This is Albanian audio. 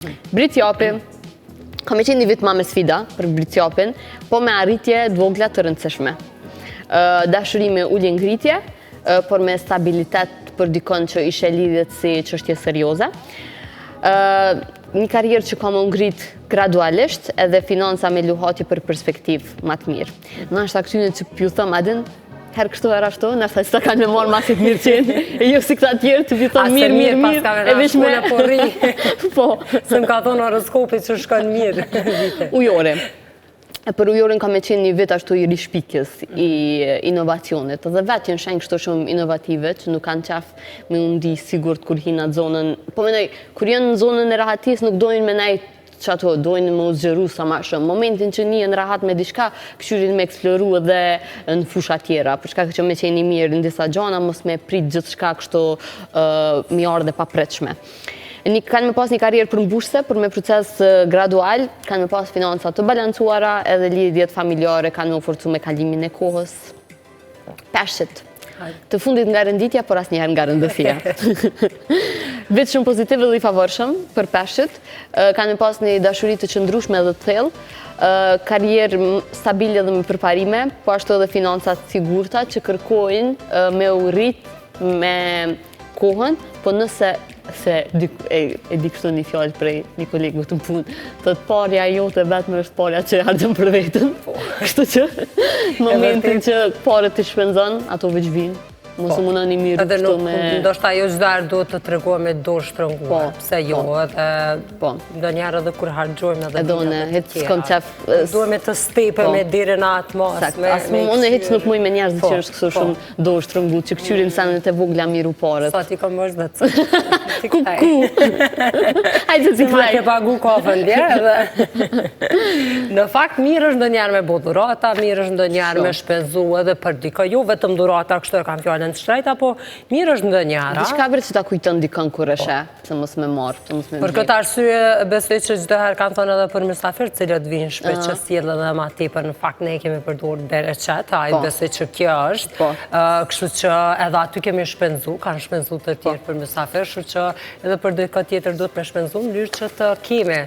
Bricjapi, ka me qenë një vit ma me sfida për Bricjapin, po me arritje të vogla të rëndësishme. Dashuri me ulje ngritje, por me stabilitet për dikon që i sheh lidhjet si çështje serioze. Një karrierë që ka me u ngrit gradualisht edhe financa me luhatje për perspektivë ma të mirë. Nashta këtyne që p'ju thëm, a din, herë kështu, herë ashtu, nashta që ta kanë me marrë ma si të mirëqenë, e jo si këta tjerë që p'ju thëm mirë, mirë, mirë, e veç me. Po rri. Po. Se më ka thonë horoskopi që shkon mirë. Ujori. E për ujorin ka me qenë një vit ashtu i rishpikjes, i inovacionit. Edhe vetë janë shenjë kështu shumë inovative, që nuk kanë qef me u ndi sigurt kur hinë atë zonën. Po mendoj, kur janë në zonën e rahatisë, nuk dojnë me nejt që ato dojnë me u zgjeru sa ma shumë. Momentin që nihen rahat me diçka, këqyrin me eksploru edhe në fusha tjera. Për shkak që me qenë i mirë në disa gjana, mos me prit gjithçka kështu mi ardhe papritshme. Një, kanë me pas një karrierë përmbushëse, por me proces gradual, kanë me pas financa të balancuara, edhe lidhjet familjare kanë me u forcu me kalimin e kohës. Peshqit. Të fundit nga renditja, por asnjëherë nga rëndësia. Vit shumë pozitiv dhe i favorshëm për peshqit. Kanë me pas një dashuri të qëndrueshme dhe të thellë, karrierë stabile dhe me përparime, po ashtu edhe financa të sigurta që kërkojnë me u rrit me kohën, po nëse se e di kështu një fjalë prej një kolegu të punë, të të parja jote vetëm është parja që e harxhon për vetën. Kështu që, në momentin që paret të shpenzon, ato veç vinë. Mos u mundoni mirë Edhe kështu nuk, me. Ndoshta jo çdo herë duhet të tregohem me dorë shtrënguar, pse jo, edhe ndonjëherë edhe kur harxhojmë edhe Edhe vijnë unë, edhe të hiç s'kom tjera. qef. Duhet me të stepe me deri në atë masë. As me unë hiç kqyr. nuk muj me njerëz që është kështu shumë dorë shtrëngu, që këqyrin senet e vogla miru paret. Sa ti kom është dhe të. Ku, ku? Hajde ti Se ma kthej. ke pagu kafën dje edhe. Në fakt mirë është ndonjëherë me bo dhurata, mirë është ndonjëherë me shpenzu edhe për dikë, jo vetëm dhurata, kështu e kam fjalën të shtrejta, po mirë është ndonjëherë. a? Diçka bre që ta kujton dikën kur e sheh, pse mos me marr, pse mos me Për blej. këtë arsye besoj që çdo herë kanë thënë edhe për mysafir të cilët vinë shpesh që sjellin edhe ma tepër, në fakt ne kemi përdorur bereqet, ai besoj që kjo është. Kështu që edhe aty kemi shpenzu, kanë shpenzu të tjerë për mysafir, kështu që edhe për dikë tjetër duhet me shpenzu në mënyrë që të kemi.